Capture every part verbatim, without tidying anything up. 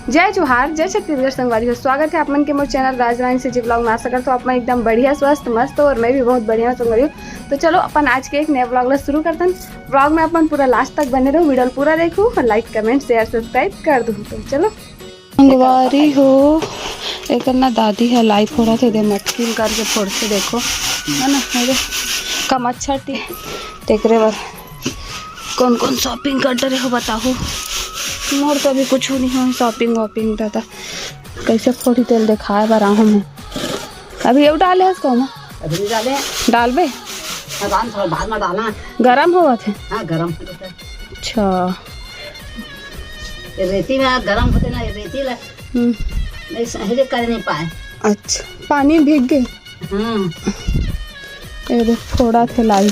जय जोहार, जय छत्तीसगढ़ संगवारी हो। स्वागत है आप मन के मोर चैनल राजरानी से जी ब्लॉग में। आशा करता हूँ आप मन एकदम बढ़िया, स्वस्थ, मस्त हो और मैं भी बहुत बढ़िया हूँ संगवारी हो। तो चलो अपन आज के एक नया ब्लॉग ला शुरू करतन। ब्लॉग में अपन पूरा लास्ट तक बने रहो, वीडियो पूरा देखो और लाइक, कमेंट, शेयर, सब्सक्राइब कर दो। तो चलो। संगवारी हो, एकर ना दादी ह लाई फोड़त हे, दे मटकी में करके फोड़थे, देखो, है ना, अरे, कमच्छा टी, तेकरे बर कौन कौन शॉपिंग कर डरे हो बताहू। मोर तो अभी कुछ नहीं हो शॉपिंग वॉपिंग दादा, कैसे फोड़ी तेल दिखाए बर आहूँ मैं। अभी एउ डाले हस कौन? अभी नहीं डाले। डालबे? भगवान थोड़ा बाद में डालना। गरम होवत है? हाँ, गरम होवत है। अच्छा। ये रेती में गरम होते ना, ये रेती ला हम्म। नहीं सही करे नहीं पाए। अच्छा, पानी भीग गए। हम्म। ये देख, फोड़ा थे लाई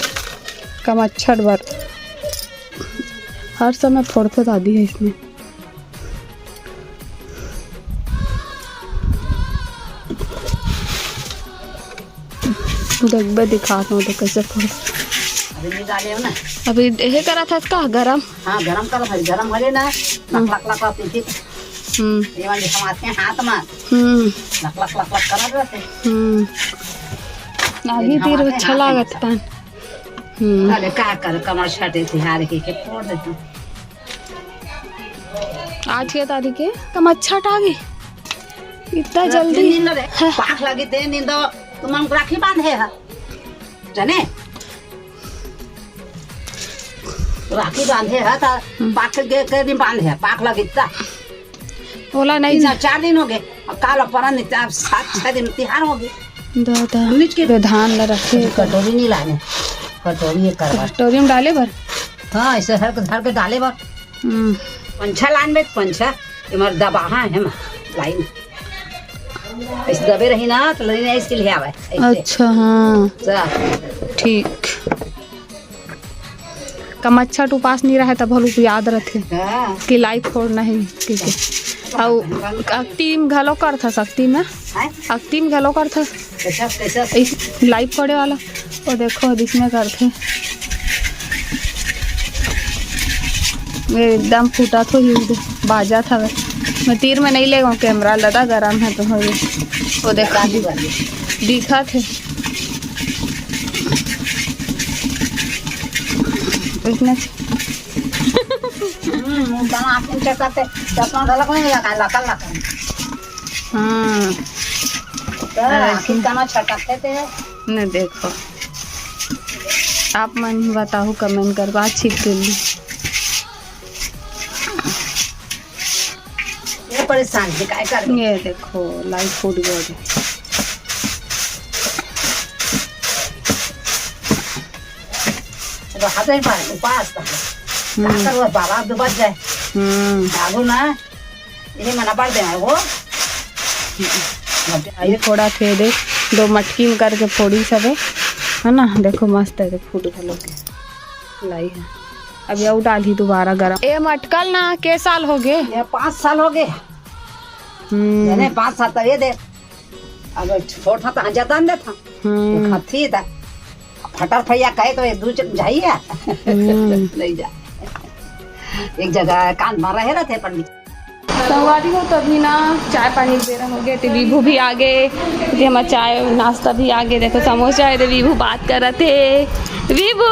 कमच्छर बर। हर समय फोड़ते दादी है इसमें। देखबे दिखात हूँ तो कैसे फोड़। अभी नहीं डाले हो ना। अभी यही करा था इसका गरम। हाँ, गरम करो भाई, गरम हो जाए ना। लक, लक, लक, लक, पीछे। हम्म। ये वाले हम आते हैं हाथ में। हम्म। लक, लक, लक, लक करा देते। हम्म। आगे तीर अच्छा लागत था। हम्म। अरे का कर, कमर छटे तिहार के, के फोड़ देते। आज के तारीख है, कमच्छा आ गई इतना जल्दी। नींद रे, हाँ। पाख लगी ते नींद, तुम राखी बांधे है, जाने? राखी बांधे है, ता हम्म। पाख के, के दिन बांधे है, पाख लगी ता। ओला नहीं तीन, चार दिन हो गए, अब काल परन, सात, छह दिन तिहार हो गए। दादा, हमने के बे धान ला रखे अभी कटोरी नहीं लाने, कटोरी ये करवा। कटोरी में डाले बर? हाँ, ऐसे हर, हर के डाले बर। हम्म। पंछा लान बे, पंछा, ये मर दबाहा है, हम लाइन। ऐसे दबे रही ना, तो लाइन ऐसे ले आवे, ऐसे। अच्छा, हाँ। जा। ठीक। कमच्छा उपास नहीं रहे, तब भलुक याद रथे हाँ। कि लाई फोड़ना है, ठीक है। अउ अक्ति में घलो करथा, सक्ति में। हैं? अक्ति में घलो करथा। कैसा, कैसा? इस लाई फोड़े वाला। वो देखो, इसमें करथे। ये एकदम फूटा थो ही उधर, बाजा था। मैं तीर में नहीं ले गया कैमरा, लदा गरम है तो हो। वो देखा, दिखा थे। इतना हम्म, मुंह दाना आँख में चढ़ता थे, चश्मा गलत नहीं लगा, लकल लकल। हम्म। तो अरे। आँख में दाना छटकते थे। न देखो, आप मन बताओ, कमेंट करवा, छिप के लिए। ये परेशान है, काय कर? ये देखो, लाई फूट गया। रहते हैं पानी, उपास था। हम्म। का करबो, बाबा दुबत जाए। हम्म। आगू ना, ये मना पड़ देना वो। ये फोड़ा थे दे, दो मटकी में करके फोड़ी सबे, है ना? देखो मस्त है, फूट घलो के लाई है। अब ये डालही दोबारा गरम। ये मटकल ना के साल हो गए? ये पाँच साल हो गए। हम्म। यानी पाँच साल तक ये दे। अब छोट था तो हाँ जाता नहीं था। हम्म। खाती था। फटर फैया कहे तो एक दू चक जाइए। हम्म। नहीं जा। एक जगह कान मारा है रहते पंडित। संगवारी हो, तो अभी ना चाय पानी के बेरा हो गए, तो विभू भी आ गए, तो हमारा चाय नाश्ता भी आ गए। देखो समोसा है, तो विभू बात कर रहे थे। विभू,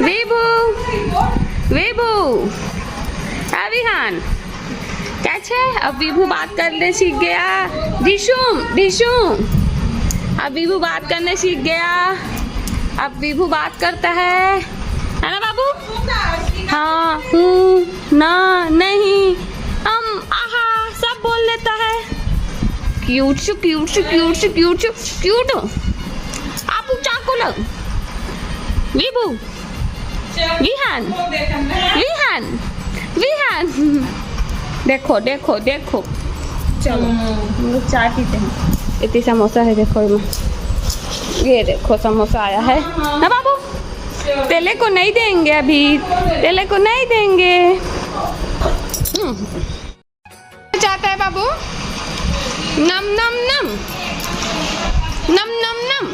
विभू, विभू, आ विहान, कैसे? अब विभू बात करने सीख गया। डिशुम, डिशुम, अब विभू बात करने सीख गया। अब विभू बात करता है, है ना बाबू? हाँ, हूँ, ना, नहीं, अम, आहा, सब बोल लेता है। क्यूट सु, क्यूट सु, क्यूट सु, क्यूट सु, क्यूट। आपू चाकू लो। विभू। विहान। विहान। विहान। देखो, देखो, देखो। चलो, हम लोग चाय पीते हैं। इतनी समोसा है, देखो इनमें। ये देखो, समोसा आया है ना बाबू? तेले को नहीं देंगे अभी, तेले को नहीं देंगे। हम्म। चाहता है बाबू? नम, नम, नम। नम, नम, नम।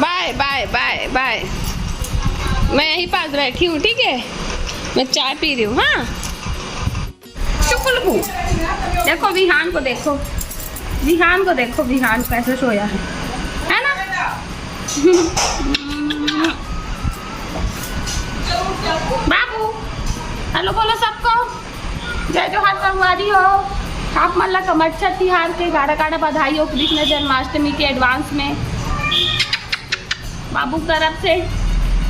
बाय, बाय, बाय, बाय। मैं यहीं पास बैठी हूँ, ठीक है? मैं चाय पी रही हूँ, हाँ। चुकुलबू, देखो विहान को, देखो विहान को, देखो विहान कैसे सोया है, है ना? बाबू, हेलो बोलो सबको। जय जोहार संगवारी हो। आप मन ला कमरछठ तिहार के गाड़ा गाड़ा बधाई हो कृष्ण जन्माष्टमी के एडवांस में। बाबू तरफ से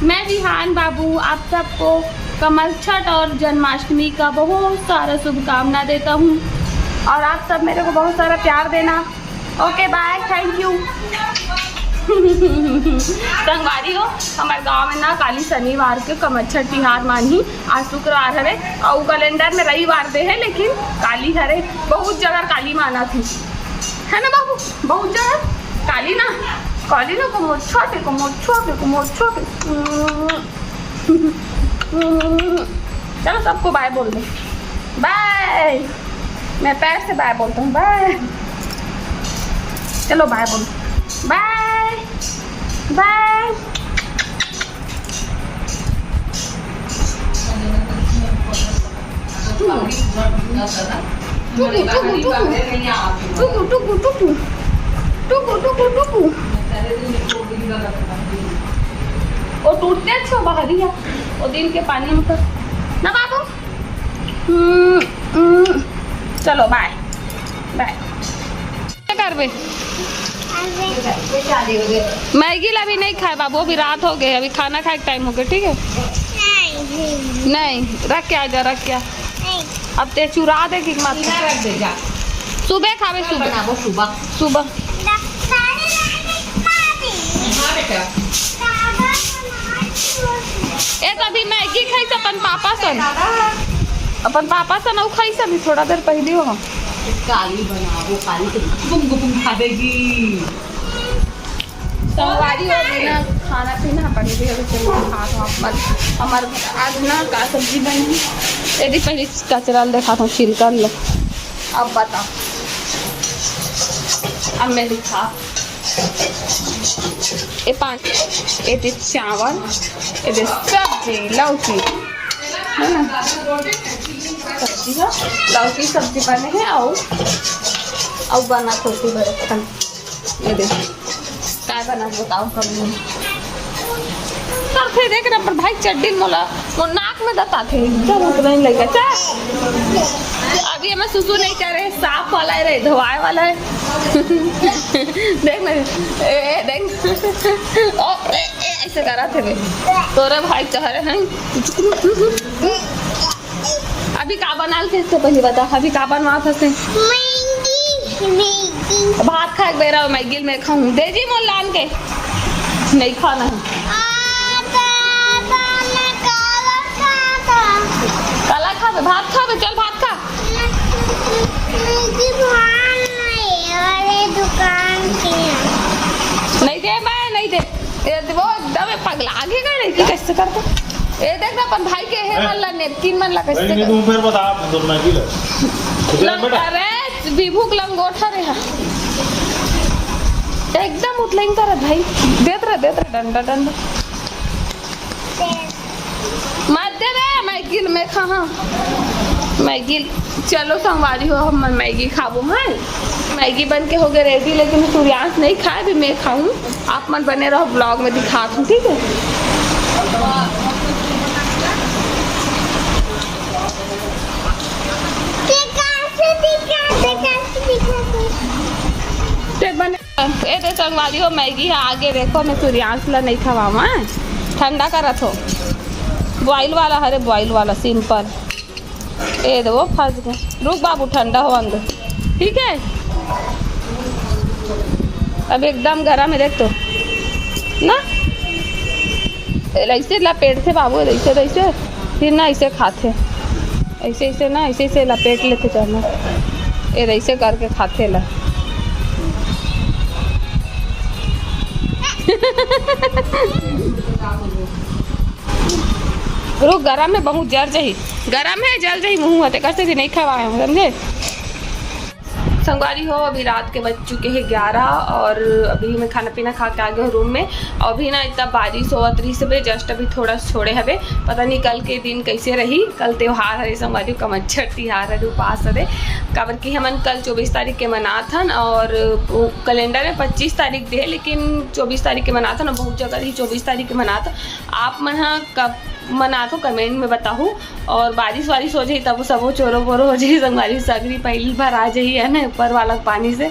मैं विहान बाबू आप सबको कमरछठ और जन्माष्टमी का बहुत सारा शुभकामना देता हूँ और आप सब मेरे को बहुत सारा प्यार देना। ओके, बाय, थैंक यू। संगवारी हो, हमारे गांव में ना काली शनिवार के कमरछठ तिहार मानही। आज शुक्रवार हरे और कैलेंडर में रविवार दे है, लेकिन काली हरे। बहुत जगह काली माना थी, है ना बाबू? बहुत जगह काली ना, काली ना, कमरछठ के, कमरछठ के, कमरछठ के। चलो, सबको बाय बोल दो, बाय। मैं पैर से बाय बोलता हूँ, बाय। चलो, बाय बोलो, बाय, बाय। टुकु, टुकु, टुकु, टुकु, टुकु, टुकु, टुकु। वो टूटते अच्छो बाहरी है, वो दिन के पानी में तो ना बाबू। हम्म, हम्म। चलो, बाय, बाय। का करबे? मैगी ला अभी नहीं खाए बाबू, अभी रात हो गए, अभी खाना खाए के टाइम हो गया, ठीक है? नहीं। नहीं, रख के आ जा, रख के आ। नहीं। अब ते चुरा दे कि मत? इधर रख दे जा। सुबह खावे, सुबह बनाबो सुबह। सुबह। हाँ बेटा। ए, तो अभी मैगी खाइस अपन पापा सन, अपन पापा सन अउ खाइस अभी थोड़ा देर पहले हो। काली बनाबो, काली तो गुपुम गुपुम खा देगी। संगवारी हो गए ना, खाना पीना बन गया, तो चलो खा दो आप मन। हमारे आज ना का सब्जी बनी, यदि पहले कचरा ल देखा था, छिलका ल। अब बता, अब मैं दिखा, ये पाँच, ये दे चावल, ये दे सब्जी, लौकी, है ना? सब्जी है, लौकी सब्जी बने हैं, और, और बना खोटी बड़े खन। ये दे, काय बना बताओ कभी। तब फिर देख ना, पर भाई चड्डी मोला, वो नाक में दता थे, एकदम उतना ही लगा। चा, अभी हमें सुसु नहीं करे, साफ वाला है रे, धोआए वाला है। देख ना, ए, ए, देख। ओ, ए, ए, ऐसे करा थे बे। तोरे भाई चेहरे हैं। अभी का बनाल के तो पहले बता, अभी का बनवा फसे? Maggi, Maggi. भात खाए के बेरा हो, मैगी मैं खाऊं। दे जी मोर लान के। नहीं खाना है। आ, दादा, मैं काला खाता। काला खाबे, भात खाबे, चल भात खा। अरे दुकान के। नहीं दे, मैं नहीं दे। ये वो एकदम पगला आगे का नहीं कि कैसे करता। ये देख ना अपन भाई के है हैं? मन ला napkin मन ला कैसे नहीं, कर। तुम फिर बता, आप तो मैं भी ले। लंग-, अरे विभू के लंगोटा रे हा। एकदम उतलेंग तरह भाई। देत रहे, देत रहे, डंडा, डंडा। मत दे रे, मैगी ल मैं खाहा। मैगी ल-, चलो संगवारी हो, हम मैगी खाबो, हैं? मैगी बन के हो गए ready, लेकिन सूर्यांश नहीं खाए, अभी मैं खाऊं। आप मन बने रहो, vlog में दिखात हूँ, ठीक है? ते बने ए दे संगवारी हो, मैगी ह आगे देखो, मैं सूर्यांश ला नहीं खवावा, हैं? ठंडा करत हो। Boil वाला, अरे boil वाला, simple। ए दे वो फंस गए। रुक बाबू, ठंडा हो अंदर, ठीक है? अब एकदम गरम है, देख तो ना, ऐसे लपेट थे बाबू, ऐसे, ऐसे, फिर ना ऐसे खाते। ऐसे, ऐसे ना, ऐसे, ऐसे लपेट लेते चना। ये ऐसे करके खाथे ला। रुक, गरम है बहुत, जर जही। गरम है, जल जही मुँह हते, करते थी नहीं खवाए हम, समझे? संगवारी हो, अभी रात के बज चुके हैं ग्यारह और अभी मैं खाना पीना खा के आ गए हूँ रूम में। और अभी ना इतना बारिश होवत रही सबे, जस्ट अभी थोड़ा छोड़े हवे। पता नहीं कल के दिन कैसे रही, कल त्योहार हरे संगवारी हो, कमच्छर तिहार हरे, उपास हरे। काबर कि हमन कल चौबीस तारीख के मनात हन और कैलेंडर में पच्चीस तारीख दे, लेकिन चौबीस तारीख के मनात हन। बहुत जगह ही चौबीस तारीख के मनात। आप मन ह कब मनात हो, कमेंट में बताहू। और बारिश वारिश हो जाही तब सबो चोरो बोरो हो जाही संगवारी, सगरी पहली बार आ जाही, है ना, ऊपर वाला पानी से।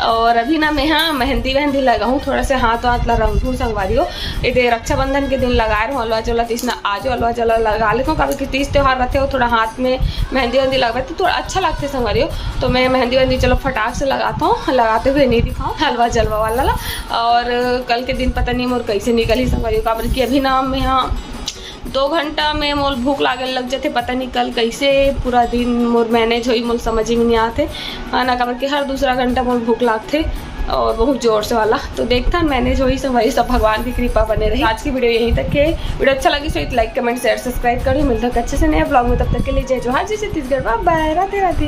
और अभी ना मैं हाँ मेहंदी वेहंदी लगाऊँ, थोड़ा से हाथ वाथ ला रंगू संगवारी हो। ये दे रक्षाबंधन के दिन लगाए रहूँ हलवा चोला, तिसना आज हलवा चोला लगा लेता हूँ। काबर कि तीज त्योहार रहते हो, थोड़ा हाथ में मेहंदी वेहंदी लगवाए तो थोड़ा अच्छा लगते संगवारी हो। तो मैं मेहंदी वेहंदी चलो फटाक से लगाता हूँ, लगाते हुए नहीं दिखाऊँ हलवा जलवा वाला ला। और कल के दिन पता नहीं मोर कैसे निकली संगवारी हो, काबर कि अभी ना मैं हाँ दो घंटा में मोर भूख लागे लग जाते। पता नहीं कल कैसे पूरा दिन मोर मैनेज होई, मोर समझ में नहीं आते, है ना, काबर कि हर दूसरा घंटा मोर भूख लागते और बहुत जोर से वाला। तो देखता मैनेज होई संगवारी, सब भगवान की कृपा बने रही। आज की वीडियो यहीं तक है। वीडियो अच्छा लगी so like comment share subscribe करी। मिलता अच्छे से नया ब्लॉग में, तब तक के लिए जय जोहार, जय छत्तीसगढ़, बाय बाय, राधे राधे।